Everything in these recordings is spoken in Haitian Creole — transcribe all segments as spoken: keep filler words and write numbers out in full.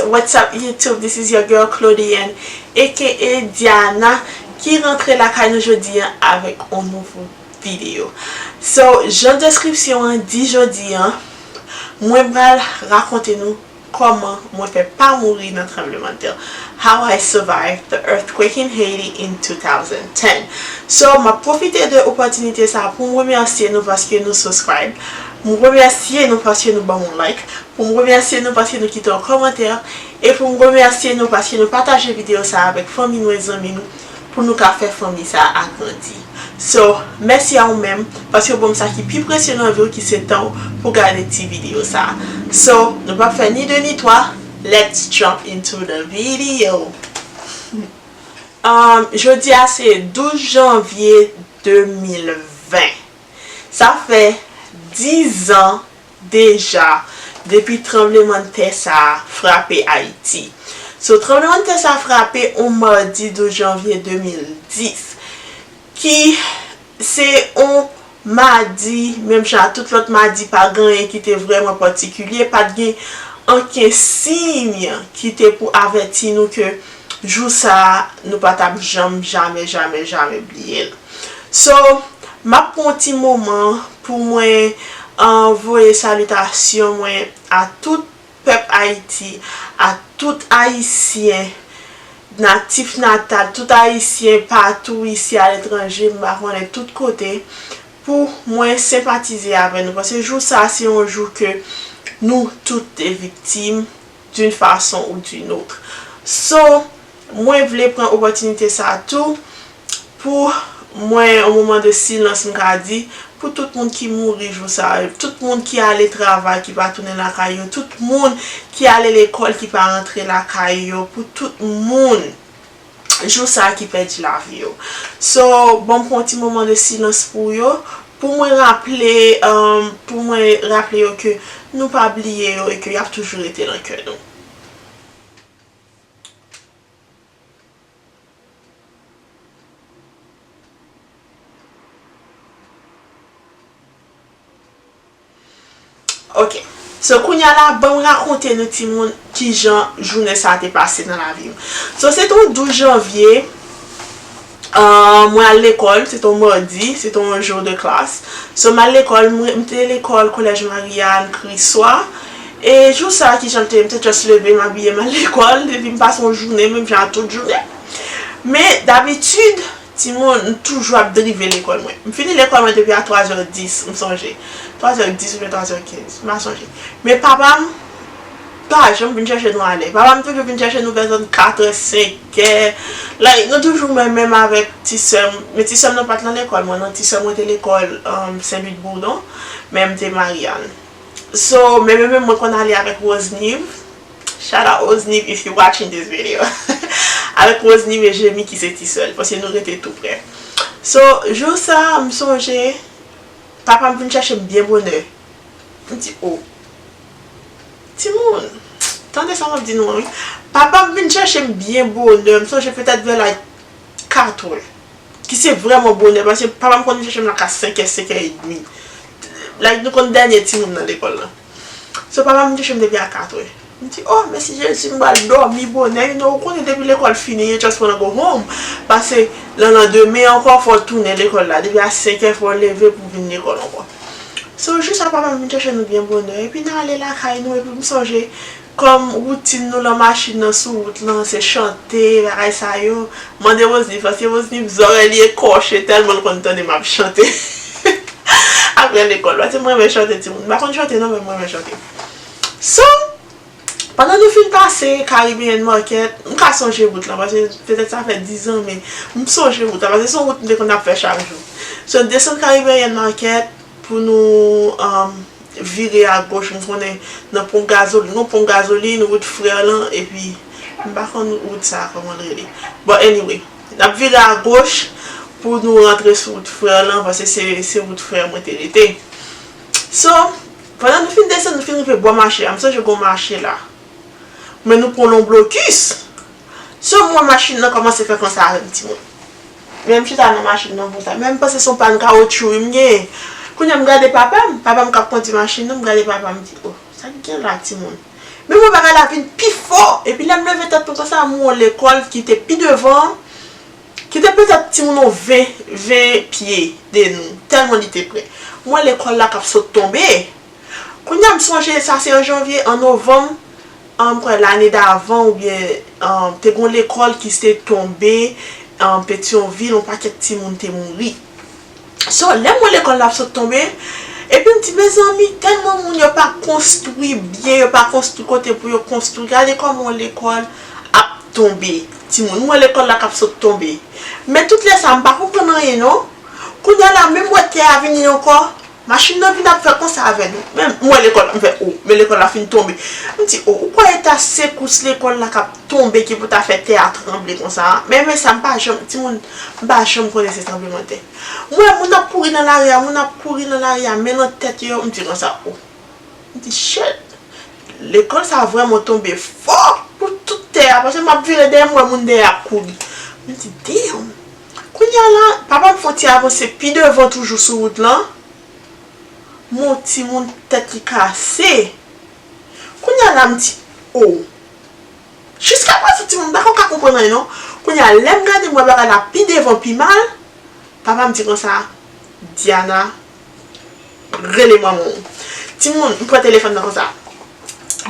What's up YouTube? This is your girl Claudienne, A K A Diana, ki rantre lakay nou jodi an avèk yon nouvo videyo. So, jan deskripsyon an di jodi an, mwen pral rakonte nou kòman mwen fè pa mouri nan tranblemanntè. How I survived the earthquake in Haiti in two thousand ten. So, m ap pwofite de opòtinite sa pou m remèsye nou paske nou subscribe. M remèsye nou paske nou ban m yon like. Pou m remèsye nou paske nou kite yon kòmantè. E pou m remèsye nou paske nou pataje videyo sa avèk fanmi nou e zanmi nou pou nou ka fè fanmi sa a grandi. So, mèsi a ou menm paske w ban m sa ki pi presye nan vi w ki se tan w pou gade ti videyo sa a. So, nou p ap fè ni de ni twa. Let's jump into the video. Um, jodi a se douz janvye de mil ven. Sa fè diz an deja depi tranblemanntè sa a frape Ayiti. So, tranblemanntè sa a frape yon madi douz janvye de mil dis, ki se yon madi, menm jan ak tout lòt madi, pa gen anyen ki te vrèman patikilye, pa t gen ankenn siy ki te pou avèti nou ke jou sa a, nou pa t ap janm, jamè, jamè, jamè bliye l. So, m ap pran yon ti moman pou mwen, ah, voye salitasyon mwen a tout pèp Ayiti, a tout Ayisyen, natif natal, tout Ayisyen patou isi aletranje, m pa konnen tout kote, pou mwen senpatize avè nou. Paske jou sa a, se yon jou ke nou tout te viktim d'une façon ou d'une autre. So, mwen vle pran opòtinite sa a tou pou mwen, yon moman de silans, m ka di, pou tout moun ki mouri jou sa a, tout moun ki ale travay, ki pa tounen lakay yo, tout moun ki ale lekòl, ki pa rantre lakay yo, pou tout moun jou sa a ki pèdi lavi yo. So, ban m pran yon ti moman de silans pou yo, pou mwen raple, um, pou mwen raple yo ke nou pa bliye yo e ke y ap toujou rete nan kè nou. Ok. So, kounye a la, ban m rakonte nou timoun kijan jounen sa a te pase nan lavi m. So, se te yon douz janvye, ah, mwen al lekòl, se te yon madi, se te yon jou de klas. So, m al lekòl, mwen, m te lekòl Kolèj Marianne, Kriswa. E jou sa a, kijan l te ye, m te just leve, m abiye, m al lekòl, depi m pase yon jounen, menm jan ak tout jounen. Men, dabitid, timoun, m toujou ap drive lekòl mwen. M fini lekòl mwen depi a twa zè dis, m sonje. Twa zè dis oubyen twa zè kenz, m pa sonje. Men papa m pa janm vin chèche nou ale. Papa m toujou vin chèche nou vè zòn kat è, senk è. Like, nou toujou menm, menm avèk ti sè m. Men ti sè m nan pa t nan lekòl mwen, non. Ti sè m rete lekòl, um, Sen Louis Bourdon. Men m te Marianne. So, men, men, men mwen konn ale avèk Rosenive. Shout out Rosenive if you watching this video. Avèk Rosenive e Jemi ki se ti sè l, paske nou rete tou prè. So, jou sa a, m sonje, papa m vin chèche m byen bonè. M di, "O, timoun, tande sa m ap di nou an, wi." Papa m vin chèche m byen bonè, m sonje petèt vè, like, kat è. Ki se vrèman bonè, paske papa m konn vin chèche m la ka senk è, senk è edmi. Like, nou konn dènye timoun nan lekòl la. So, papa m vin chèche m depi a kat è. M di, "O, mèsi Jezi, m pral dòmi bonè." You know, ou konnen depi lekòl fini, you just wanna go home. Pase lan landemen ankò, fò w tounen lekòl la. Depi a senk è, fò w leve pou w vin lekòl ankò. So, jou sa, papa m vin chèche nou byen bonè. Epi n ale lakay nou, epi m sonje, kòm woutin nou lan machin nan sou wout lan, se chante, bagay sa yo. Mande Rosenive, paske Rosenive zòrèy li ekòche tèlman l konn tande m ap chante. Apre lekòl, paske m renmen chante timoun. M pa konn chante non, men m renmen chante. So, pandan nou fin pase Caribbean Market, m ka sonje wout lan, paske petèt sa fè diz an, men m sonje wout lan, paske se yon wout m te konn ap fè chak jou. So, n desann Caribbean Market, pou nou, um, vire agoch, m konnen nan ponp gazolin, yon ponp gazolin, wout Frè lan, epi m pa konn wout sa a kòman l rele. But anyway, n ap vire agoch pou nou rantre sou wout Frè lan, paske se, se wout Frè mwen te rete. So, pandan nou fin desann, nou fin rive bò mache a, m sonje gon mache la. Men nou pran yon blokis. So, m wè machin nan kòmanse fè konsa avè m, timoun. Men m chita nan machin nan konsa. Men m panse se yon pàn kawotchou wi m genyen. Kounye a m gade papa m, papa m k ap kondi machin nan, m gade papa m, m di, "O, sa k gen la, timoun?" Men mwen bagay la vin pi fò. Epi lè m leve tèt mwen konsa, m wè yon lekòl ki te pi devan, ki te petèt timoun yon ven, ven pye de nou, tèlman li te pre. M wè lekòl la k ap sot tonbe. Kounye a m sonje, sa se an janvye, an novanm, an, m kwè lane davan oubyen, an, te gen yon lekòl ki te tonbe, an, Petyonvil, yon pakèt timoun te mouri. So, lè m wè lekòl la ap sot tonbe, epi m di, mezanmi, tèlman moun yo pa konstwi byen, yo pa konstwi kote pou yo konstwi. Gade kòman yon lekòl ap tonbe. Timoun, m wè lekòl la k ap sot tonbe. Men tout lè sa, m pa konprann anyen non. Kounye a la, menm wè tè a vini ankò, machin nan vin ap fè konsa avè nou. Men m wè lekòl la, m fè, o, men lekòl la fin tonbe. M di, o, ou kwè e ta sekous lekòl la k ap tonbe ki pou ta fè tè a tranble konsa? Men, men sa, m pa janm, timoun, m pa janm konnen se tranblemanntè. M wè moun ap kouri nan lari a, moun ap kouri nan lari a, men nan tèt yo, m di konsa, o. M di, shit, lekòl sa vrèman tonbe fò pou tout tè a, paske m ap vire dèyè m, m wè moun dèyè ap kouri. M di, damn. Kounye a la, papa m fè yon ti avanse pi devan toujou sou wout lan. M wè yon timoun tèt li kase. Kounye a la, m di, o. Jiskaprezan, timoun, m pa ka konprann anyen non. Kounye a, lè m gade, m wè bagay la pi devan, pi mal. Papa m di konsa, Diana, rele manman w. Timoun, m pran telefòn nan konsa.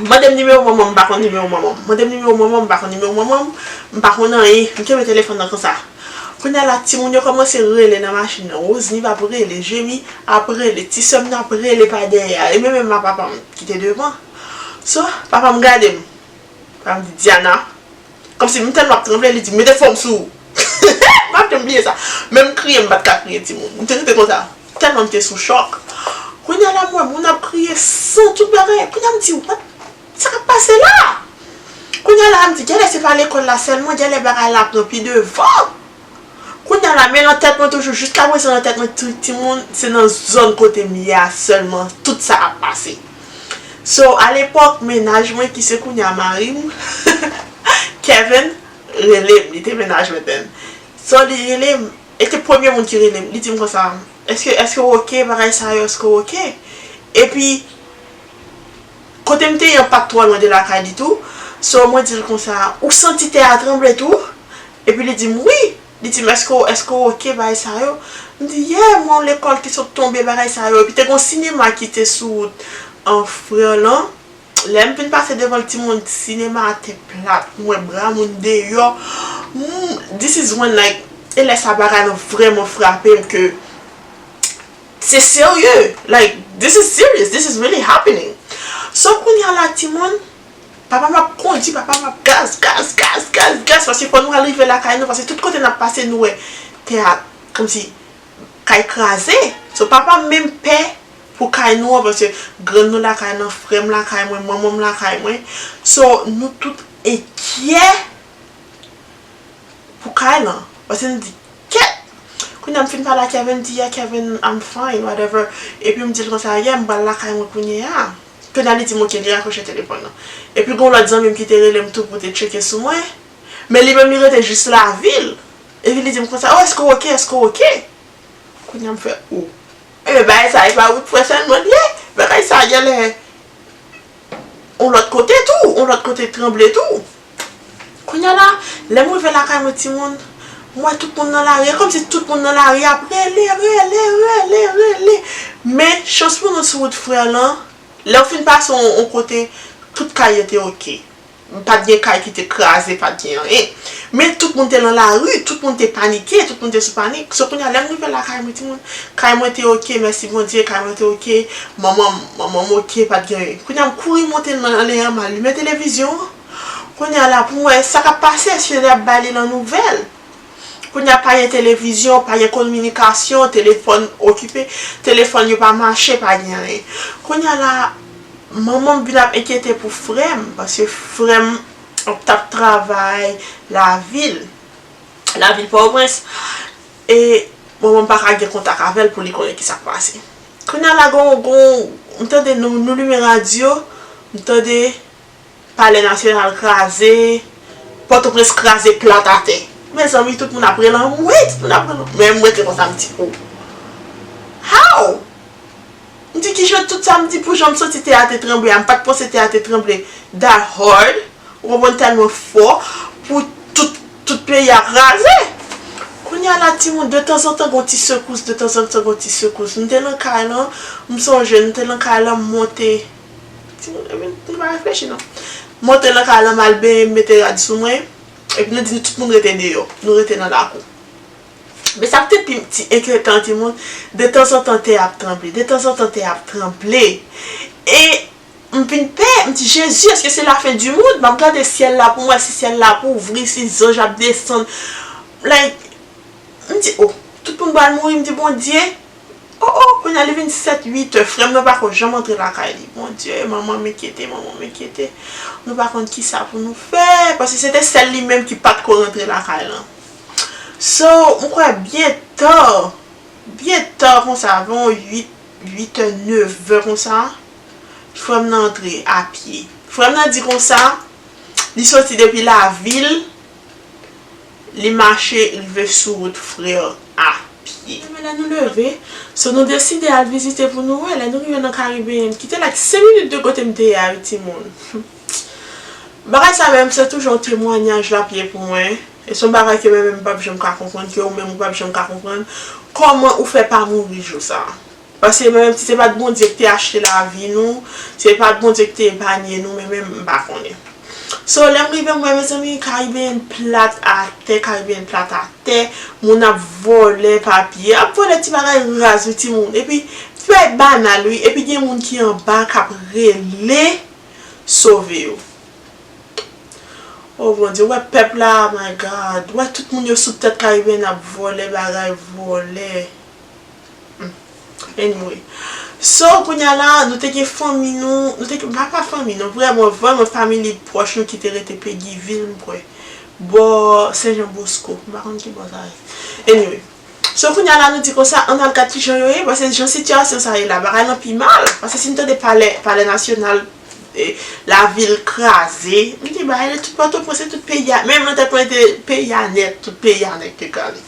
Mande m nimewo manman m, m pa konn nimewo manman m. Mande m nimewo manman m, m pa konn nimewo manman m. M pa konn anyen. M kenbe telefòn nan konsa. Kounye a la, timoun yo kòmanse rele nan machin nan. Rosny ap rele, Jemi ap rele, ti sè m nan ap rele pa dèyè a. E menm, menm a papa m ki te devan. So, papa m gade m. Papa m di, Diana. Kòmsi m tèlman ap tranble, li di, mete fò m sou ou. M ap janm bliye sa. Menm kriye, m pa t ka kriye, timoun. M te rete konsa. Tèlman m te sou chòk. Kounye a la, m wè moun ap kriye san tout bagay. Kounye a, m di, what? Sa k ap pase la? Kounye a la, m di, genlè se pa lekòl la sèlman, genlè bagay la pran pi devan. Kounye a la, men nan tèt mwen toujou, jiskaprezan nan tèt mwen, ti, timoun, se nan zòn kote m ye a sèlman tout sa ap pase. So, alepòk, mennaj mwen, ki se kounye a mari m, Kevin, rele m, li te mennaj mwen then. So, li rele m, e te premye moun ki rele m, li di m konsa, èske, èske w oke, bagay sa yo, èske w oke? Epi, kote m te ye an pa t twò lwen de lakay li tou. So, mwen di l konsa, ou santi tè a tranble tou? Epi li di m, wi. Li di m, èske, èske w oke, bagay sa yo? M di, yeah, m wè yon lekòl ki sot tonbe, bagay sa yo. Epi te gen yon sinema ki te sou wout an frè lan. Lè m fin pase devan l, timoun, sinema a te plat. M wè bra moun deyò. Mm, this is when, like, e lè sa bagay lan vrèman frape m ke se serye. Like, this is serious. This is really happening. So, kounye a la, timoun, papa m ap kondi, papa m ap gaz, gaz, gaz, gaz, gaz, paske fò nou al rive lakay nou, paske tout kote n ap pase, nou wè tè a, kòmsi, kay kraze. So, papa m menm pè pou kay nou an, paske grann nou lakay lan, frè m lakay mwen, manman m lakay mwen. So, nou tout enkyè pou kay lan. Paske m di, kèt! Kounye a m fin pale a Kevin, m di, yeah, Kevin, I'm fine, whatever. Epi m di l konsa, yeah, m pral lakay mwen kounye a. Kounye a li di m, ok, li rakwoche telefòn nan. Epi gen yon lòt zanmi m ki te rele m tou pou te tcheke sou mwen. Men li menm li rete jis lavil. Epi li di m konsa, oh, èske w oke, èske w oke? Kounye a m fè, oh. Ebyen, bagay sa, e pa wout frè sèlman l ye. Bagay sa, genlè yon lòt kote tou, yon lòt kote tranble tou. Kounye a la, lè m rive lakay mwen, timoun, m wè tout moun nan lari, e kòmsi tout moun nan lari ap rele, rele, rele, rele. Men, chans pou nou sou wout frè lan, lè w fin pase yon, yon kote, tout kay yo te oke. Pa t gen kay ki te kraze, pa t gen anyen. Men tout moun te lan lari, tout moun te panike, tout moun te sou panik. So kounye a, lè m rive lakay mwen, timoun, kay mwen te oke, mèsi Bondye, kay mwen te oke, manman m, manman m oke, pa t gen anyen. Kounye a, m kouri monte nan anlè an, m alimen televizyon an. Kounye a la, pou m wè sa k ap pase, èske y ap bay li nan nouvèl. Kounye a, pa gen televizyon, pa gen kominikasyon, telefòn okipe, telefòn yo pa mache, pa gen anyen. Kounye a la, manman m vin ap enkyete pou frè m, paske frè m t ap travay lavil, lavil Pòtoprens, e manman m pa ka gen kontak avè l pou li konnen ki sa k pase. Kounye a la, gon, gon, m tande nou, nou limen radyo, m tande Palè Nasyonal kraze, Pòtoprens kraze plat atè. Mezanmi, tout moun ap rele anmwe, tout moun ap rele anmwe. Men mwen te konsa, m di, oh. How? M di, "Kijan tout sa?" M di, "Pou jan m santi tè a te tranble a, m pa t panse tè a te tranble that hard." Ou konprann, tèlman fò pou tout, tout peyi a kraze. Kounye a la, timoun, detanzantan gon ti sekous, detanzantan gon ti sekous. Nou te nan kay lan, m sonje, nou te nan kay lan, m monte. Timoun, epi nou pa reflechi non. M monte nan kay lan, m al benyen, m mete rad sou mwen. Epi nou di nou tout moun rete deyò. Nou rete nan lakou. Men sa k te pi ti enkyetan, timoun, detanzantan tè ap tranble, detanzantan tè ap tranble. E m vin pè, m di, "Jezi, èske se lafen di mond?" M ap gade syèl la pou m wè si syèl la pou ouvri, si zanj ap desann. Like, m di, "Oh, tout moun pral mouri." M di, "Bondye, oh, oh." Kounye a li vin sèt, uit è, frè m nan pa ko janm antre lakay li. "Bondye, manman m enkyete, manman m enkyete." Nou pa konn kisa pou nou fè, paske se te sèl li menm ki pa t ko rantre lakay lan. So, m kwè byen ta, byen ta konsa, avè yon uit, uit è, nèf è konsa, frè m nan antre a pye. Frè m nan di konsa, li soti depi lavil, li mache rive sou wout frè a pye. Men lè nou leve, so nou deside al vizite pou nou wè, lè nou rive nan Caribbean, ki te like senk minit de kote m te ye a, wi, timoun. Bagay sa menm, se toujou yon temwayaj l ap ye pou mwen. E se yon bagay ke mwen menm m p ap janm ka konprann, ke ou menm ou p ap janm ka konprann. Kòman ou fè pa mouri jou sa? Paske mwen menm, si se pa t Bondye ki te achte lavi nou, si se pa t Bondye ki te epanye nou, mwen menm, m pa konnen. So, lè m rive, m wè, mezanmi, Caribbean plat atè, Caribbean plat atè, moun ap vòlè papye, ap vòlè ti bagay raz, wi, timoun. Epi, ti bagay banal, wi. Epi gen moun ki anba k ap rele sove yo. Oh Bondye, wè pèp la, my God. Wè tout moun yo sou tèt Caribbean ap vòlè bagay, vòlè. Hmm. Anyway. So, kounye a la, nou te gen fanmi nou, nou te gen, pa, pa fanmi nou, vrèman, vrèman family pwòch nou ki te rete Péguy-Ville, m kwè. Bò Sen Jan Bosko, m pa konn ki bò sa ye. Anyway. So, kounye a la, nou di konsa, ann al gad kijan yo ye, paske jan sitiyasyon sa ye la, bagay lan pi mal. Paske si n tande palè, palè nasyonal, e, lavil kraze, m di, bagay lan tout Pòtoprens, tout peyi a, menm nan tèt mwen te peyi a nèt, tout peyi a nèt te kraze.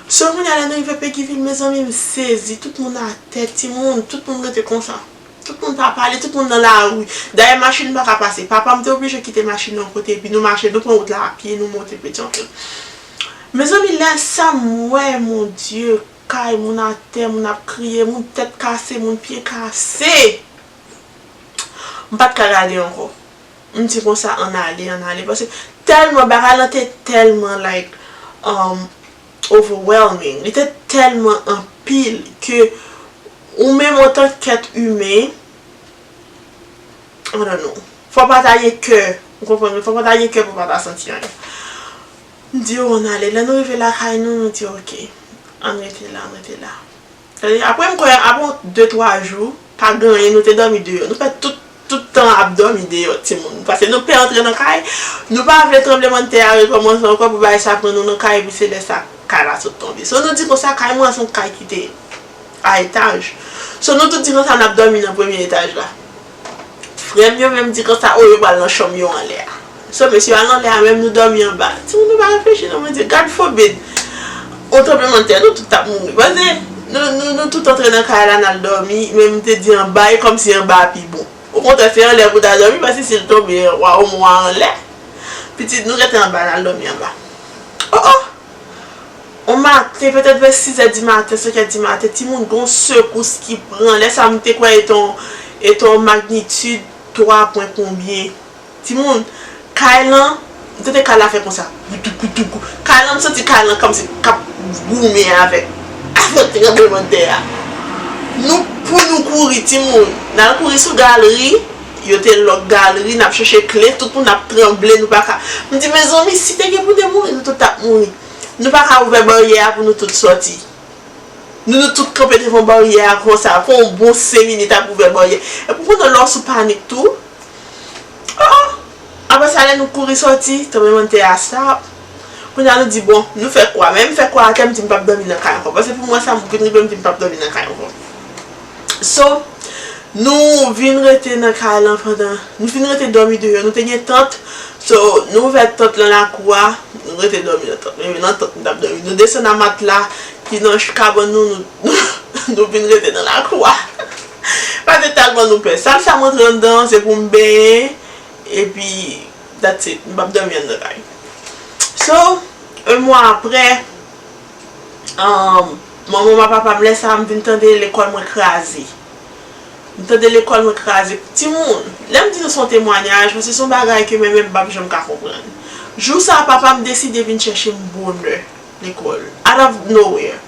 So, kounye a la, nou rive Péguy-Ville, mezanmi, m sezi, tout moun atè, timoun, tout moun rete konsa. Tout moun pa pale, tout moun nan lari. Dayè, machin pa ka pase. Papa m te oblije kite machin nan yon kote, epi nou mache, nou pran wout la a pye, nou monte Petyonvil. Mezanmi, lè sa m wè, mon Dye, kay, moun atè, moun ap kriye, moun tèt kase, moun pye kase. M pa t ka gade ankò. M di konsa, ann ale, ann ale. Paske tèlman, bagay lan te tèlman, like, um, overwhelming. Li te tèlman anpil ke ou menm antanke èt imen, I don't know. Fò w pa ta gen kè. Ou konprann? Fò w pa ta gen kè pou w pa ta santi anyen. M di yo, ann ale. Lè nou rive lakay nou, nou di, "Ok, ann rete la, ann rete la." Tande, apre m kwè, apre de, twa jou, pa gen anyen, nou te dòmi deyò. Nou fè tout, tout tan ap dòmi deyò, timoun. Paske nou pè antre nan kay, nou pa vle tranblemanntè a rekòmanse ankò pou bagay sa pran nou nan kay, epi se lè sa kay la sot tonbe. So, nou di konsa, kay mwen se yon kay ki te a etaj. So, nou tout di konsa, n ap dòmi nan premye etaj la. Frè m yo menm di konsa, o, yo pral nan chanm yo anlè a. So, mesye yo al anlè a, menm nou dòmi anba. Timoun, nou pa reflechi non, mwen di, God forbid, yon tranblemanntè, nou tout t ap mouri. Paske nou, nou, nou tout antre nan kay la, n al dòmi, men m te di anba, e kòmsi anba a pi bon. Okontrè, se anlè pou w ta dòmi, paske si l tonbe, wa, omwen w anlè. Pitit, nou rete anba, n al dòmi anba. Oh, oh! On maten, petèt vè sis è di maten, senk è di maten, timoun, gon sekous ki pran. Lè sa, m te kwè e te yon, e te yon magnitid twa pwen konbyen. Timoun, kay lan, m tande kay la fè konsa. Goudougoudougoudou. Kay lan, m santi kay lan kòmsi k ap goumen avèk, avèk tranblemanntè a. Nou, pou nou kouri, timoun, n al kouri sou galri, yo te lòk galri, n ap chèche kle, tout moun ap tranble, nou pa ka. M di, mezanmi, si te gen pou te mouri, nou tout t ap mouri. Nou pa ka ouvè baryè a pou nou tout sòti. Nou, nou tout kanpe devan baryè a konsa, fè yon bon senk minit ap ouvè baryè. Epi ou konnen lè w sou panik tou. Oh, oh. Apre sa, lè nou kouri sòti, tranblemanntè a stop. Kounye a, nou di, bon, nou fè kwa. Men m fè kwa atè, m di m p ap dòmi nan kay ankò. Paske pou mwen, sa m vin rive, m di m p ap dòmi nan kay ankò. So, nou vin rete nan kay lan pandan, nou vin rete dòmi deyò. Nou te gen tant. So, nou ouvè tant lan lakou a, nou rete dòmi nan tant. Men nan tant nou t ap dòmi. Nou desann a matla ki nan ch-, kabann nou, nou, nou vin rete nan lakou a. Pa te tèlman nou pè. Sal sa m rantre anndan, se pou m benyen, epi that's it. M p ap dòmi anndan kay. So, yon mwa apre, um, manman m ak papa m, lè sa a, m vin tande lekòl mwen kraze. M tande lekòl mwen kraze. Timoun, lè m di nou se yon temwayaj, paske se yon bagay ke menm mwen m p ap janm ka konprann. Jou sa a, papa m deside vin chèche m bonè lekòl. Out of nowhere.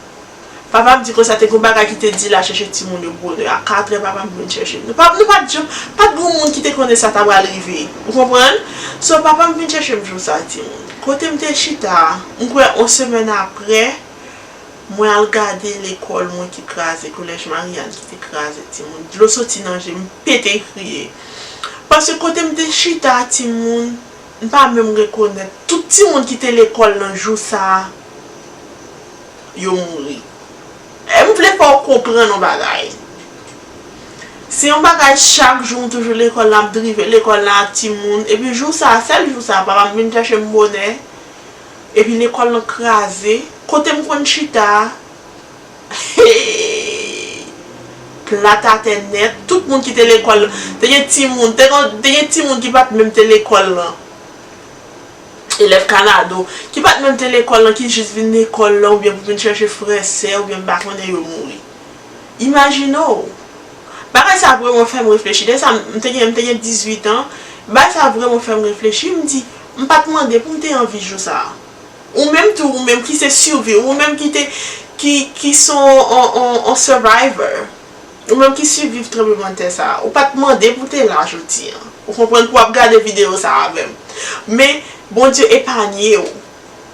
Papa m di konsa, te gen yon bagay ki te di l al chèche timoun yo bonè. A katrè, papa m vin chèche m. Nou pa, nou pa t janm, pa t gen yon moun ki te konnen sa ta pral rive. Ou konprann? So, papa m vin chèche m jou sa a, timoun. Kote m te chita a, m kwè yon semèn apre, mwen al gade lekòl mwen ki kraze, Kolèj Marianne ki te kraze, timoun. Dlo soti nan je m, m pete kriye. Paske kote m te chita a, timoun, m pa menm rekonèt. Tout timoun ki te lekòl nan jou sa a, yo mouri. E m vle fè w konprann yon bagay. Se yon bagay chak jou m toujou lekòl la, m drive lekòl la ak timoun. Epi jou sa a, sèl jou sa a, papa m vin chèche m bonè. Epi lekòl lan kraze. Kote m konn chita a, plat atè nèt. Tout moun ki te lekòl lan. Te gen timoun, te gen, te gen timoun ki pa t menm te lekòl lan. Elèv Kanado, ki pa t menm te lekòl lan, ki jis vin lekòl lan, oubyen pou vin chèche frè, sè, oubyen m pa konnen yo mouri. Imajine w. Bagay sa vrèman fè m reflechi. Lè sa, m te gen, m te gen dizuit an. Bagay sa vrèman fè m reflechi. M di, m pa t mande pou m te an vi jou sa a. Ou menm tou, ou menm ki se siviv, ou menm ki te, ki, ki se yon, yon, yon, yon survivor. Ou menm ki siviv tranblemanntè sa a, ou pa t mande pou w te la jodi a. Ou konprann, pou w ap gade videyo sa a avè m. Men, Bondye epanye w.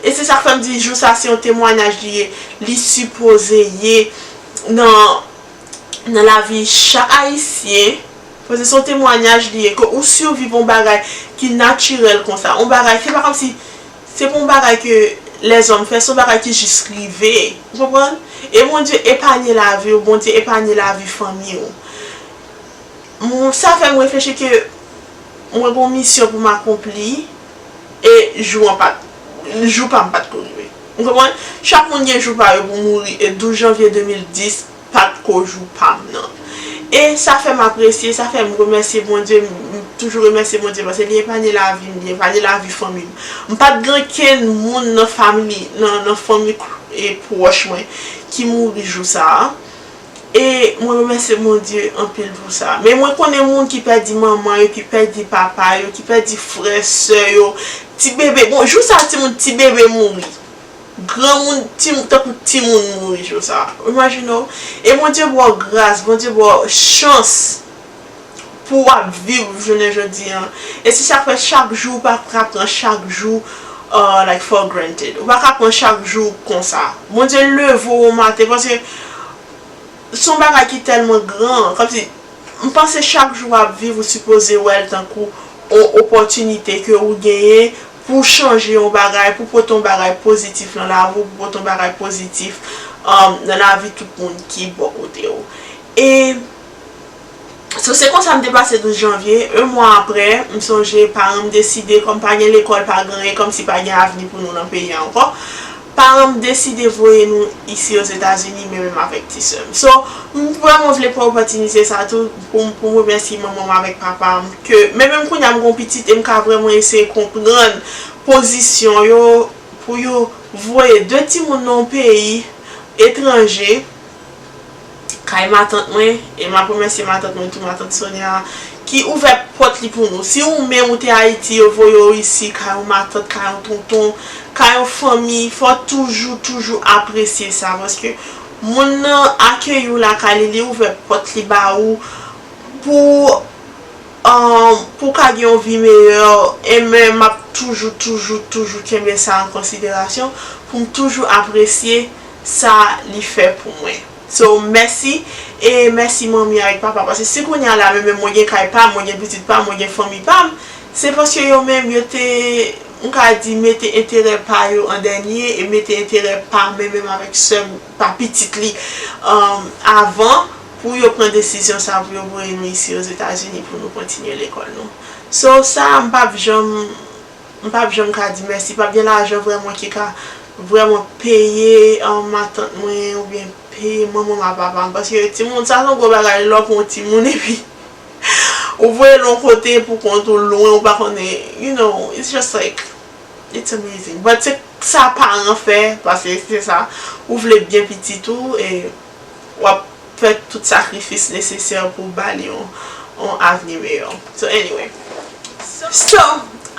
E se sa k fè m di jou sa a se yon temwayaj li ye, li sipoze ye nan, nan lavi chak Ayisyen. Paske se yon temwayaj li ye, ke ou siviv yon bagay ki natirèl konsa. Yon bagay, se pa kòmsi, se pa yon bagay ke lèzòm fè, se yon bagay ki jis rive. Ou konprann? E Bondye epanye lavi w, Bondye epanye lavi fanmi w. Mwen, sa fè m reflechi ke mwen gen yon misyon pou m akonpli, e jou an pa t, jou pa m pa t ko rive. Ou konprann? Chak moun gen jou pa yo pou mouri, e douz janvye de mil dis pa t ko jou pa m nan. E sa fè m apresye, sa fè m remèsye Bondye, m, m toujou remèsye Bondye, paske li epanye lavi m, li epanye lavi fanmi m. M pa t gen okenn moun nan fanmi, nan, nan fanmi e pwòch mwen ki mouri jou sa a. E mwen remèsye Bondye anpil pou sa. Men mwen konnen moun ki pèdi manman yo, ki pèdi papa yo, ki pèdi frè, sè yo, ti bebe. Bon, jou sa a, timoun, ti bebe mouri. Granmoun, ti, tankou timoun mouri jou sa a. Imajine w. E Bondye ba w gras, Bondye ba w chans pou w ap viv jounen jodi a. E se sa k fè chak jou, ou pa ka pran chak jou, uh, like, for granted. Ou pa ka pran chak jou konsa. Bondye leve w yon maten, paske se yon bagay ki tèlman gran, kòmsi, m panse chak jou w ap viv, ou sipoze wè l tankou yon opòtinite ke ou genyen pou chanje yon bagay, pou pote yon bagay pozitif nan lavi w, pou pote yon bagay pozitif, um, nan lavi tout moun ki bò kote w. E So, se konsa m te pase douz janvye. Yon mwa apre, m sonje paran m deside, kòm pa gen lekòl, pa gen anyen, kòmsi pa gen avni pou nou nan peyi a ankò. Paran m deside voye nou isi Ozetazini, men menm avèk ti sè m. So, m vrèman vle pran opòtinite sa tou pou m, pou m remèsye manman m avèk papa m, ke men menm kounye a m gen yon pitit e m ka vrèman eseye konprann pozisyon yo, pou yo voye de timoun nan yon peyi etranje, kay matant mwen, e m ap remèsye matant mwen tou, matant Sonia, ki ouvè pòt li pou nou. Si ou menm ou te Ayiti, yo voye w isi, kay yon matant, kay yon tonton, kay yon fanmi, fò w toujou, toujou apresye sa, paske moun nan akeyi w lakay li, li ouvè pòt li ba ou pou, um, pou w ka gen yon vi meyè, e men m ap toujou, toujou, toujou kenbe sa an konsiderasyon, pou m toujou apresye sa li fè pou mwen. So, mèsi, e mèsi manmi avèk papa, paske si kounye a la, men menm mwen gen kay pa m, mwen gen pitit pa m, mwen gen fanmi pa m, se paske yo menm, yo te, m ka di, mete enterè pa yo an dènye, e mete enterè pa men menm avèk sè m, pa pitit li, um, avan, pou yo pran desizyon sa, pou yo voye nou isi Ozetazini, pou nou kontinye lekòl nou. So, sa, m p ap janm, m p ap janm ka di mèsi. Pa t gen lajan vrèman ki ka vrèman peye, um, matant mwen, oubyen e manman m a papa m, paske timoun sa se yon gwo bagay lè w pran yon timoun epi ou voye l yon kote pou kont ou lwen, ou pa konnen, you know, it's just like, it's amazing. But se sa paran fè, paske se sa, ou vle byen pitit ou, e w ap fè tout sakrifis nesesè pou w ba li yon, yon avni meyè. So, anyway. So,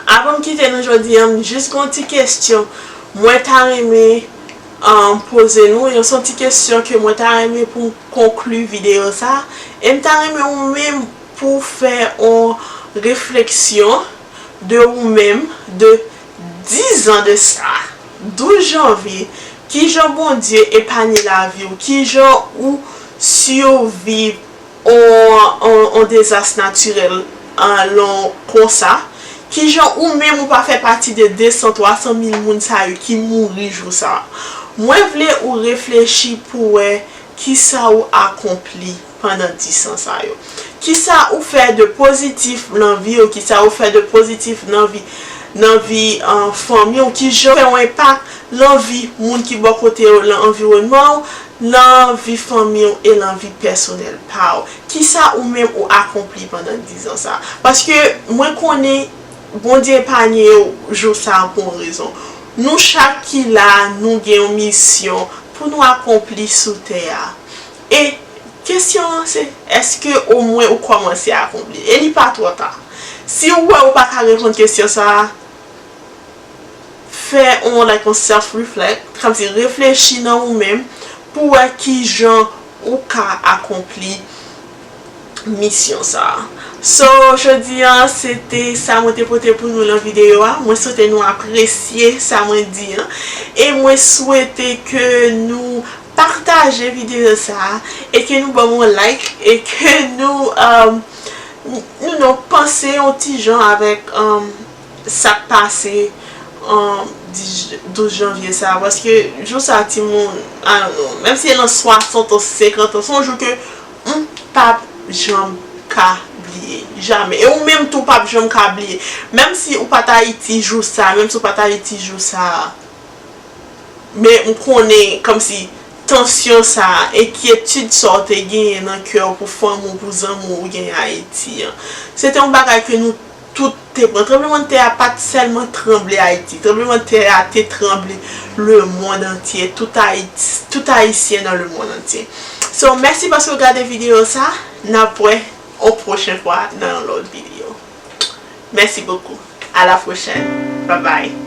avan m kite nou jodi a, m jis gon ti kesyon mwen ta renmen um, poze nou. Yon, se yon ti kesyon ke mwen ta renmen pou m konkli videyo sa. E m ta renmen ou menm pou w fè yon refleksyon de ou menm, de dis an de sa, douz janvye, kijan Bondye epanye lavi w, kijan ou siviv yon, yon, yon dezas natirèl, an, lon konsa, kijan ou menm ou pa fè pati de de san, twa san mil moun sa yo ki mouri jou sa. Mwen vle ou reflechi pou wè kisa ou akonpli pandan dis an sa yo. Kisa ou fè de pozitif nan vi w, kisa ou fè de pozitif nan vi, nan vi, an, fanmi w, kijan fè yon enpak nan vi moun ki bò kote w, nan anviwònman w, nan vi fanmi w e nan vi pèsonèl pa w. Kisa ou menm ou akonpli pandan dis an sa? Paske mwen konnen Bondye epanye w jou sa a pou yon rezon. Nou chak ki la, nou gen yon misyon pou nou akonpli sou tè a. E kesyon an se, èske omwen ou kòmanse akonpli? E li pa twò ta. Si ou wè ou pa ka reponn kesyon sa a, fè on, like, on self reflect, kòmsi reflechi nan ou menm pou wè kijan ou ka akonpli misyon sa a. So, jodi a, se te sa mwen te pote pou nou nan videyo a. Mwen swete nou apresye sa mwen di an. E mwen swete ke nou pataje videyo sa a e ke nou ban m yon like e ke nou, um, nou, nou panse yon ti jan avèk, um, sa k pase, um, dis, douz janvye sa a, paske jou sa a, timoun, I don't know, menm si e nan swasant an, senkant an, se yon jou ke m p ap janm ka bliye. Jamè. E ou menm tou, w p ap janm ka bliye. Menm si ou pa t Ayiti jou sa a, menm si ou pa t Ayiti jou sa a, men m konnen kòmsi tansyon sa a, enkyetid sa w te genyen nan kè w pou fanmi w, pou zanmi w ou genyen Ayiti an. Se te yon bagay ke nou tout te pran. Tranblemanntè a pa t sèlman tranble Ayiti. Tranblemanntè a te tranble lemonn antye. Tout Ayiti, tout Ayisyen nan lemonn antye. So, mèsi paske w gade videyo sa. N ap wè yon pwochen fwa nan yon lòt videyo. Merci beaucoup. À la prochaine. Bye bye.